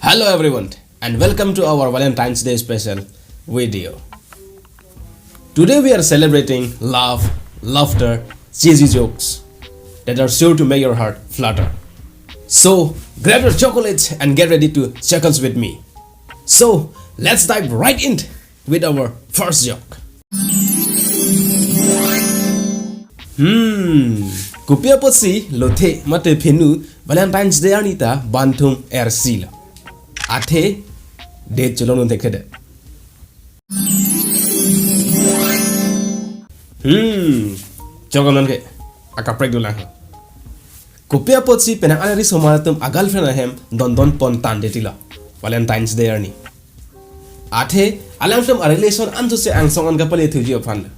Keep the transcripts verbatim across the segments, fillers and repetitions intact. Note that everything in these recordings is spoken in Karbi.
Hello everyone, and welcome to our Valentine's Day special video. Today we are celebrating love, laughter, cheesy jokes that are sure to make your heart flutter. So grab your chocolates and get ready to chuckles with me. So let's dive right in with our first joke. Hmm, kopi apotsi lothe mate phenu Valentine's Day arni ta banthum ersilo? Athe date cholongdun thekthedet. Hmm, joke non ke akaprek dolang. Kopi apotsi penang an ari osomar atum a girlfriend ahem dondon pon tandetlo Valentine's Day arni? Athe alangtum a relation anthuse angsong an kapale thuji aphan.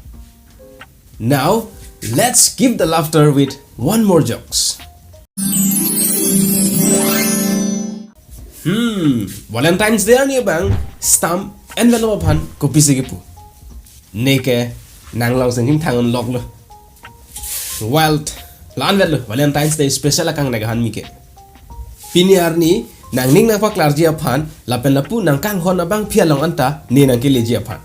Now let's give the laughter with one more jokes. Hmm, Valentine's Day arni abang stamp envelope aphan kopisi kipu? Neke nang long sengkim thangun loklo. Well, la-anvetlo Valentine's Day special akangnek ahan mike. Pini arni nangning nangpaklarji aphan lapen lapu nangkanghon abangpi along anta ne nangkeleji aphan.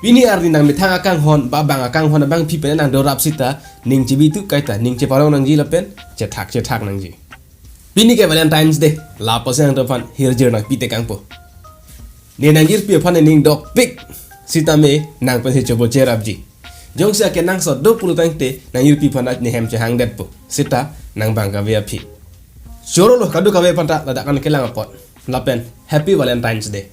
Pini arni nangmethang akanghon ba bang akanghon abangpi pen nangdorap sita ning chebi tu kaita ning cheparong nangji lapen chethak chethak nangji. Pini ke Valentine's Day, la apotsi nangtumphan hirjir nangpi tekangpo. Ne nangjirpi aphan ne ning dokpik sitame nang pensi chobo cherapji. Jongsi akenangsot do pulo tangte nangjirpi aphan ne hem chehangdetpo sita nang bang kave aphi. Chorolo kadokave aphanta ladak an kelang apot. Lapen Happy Valentine's Day.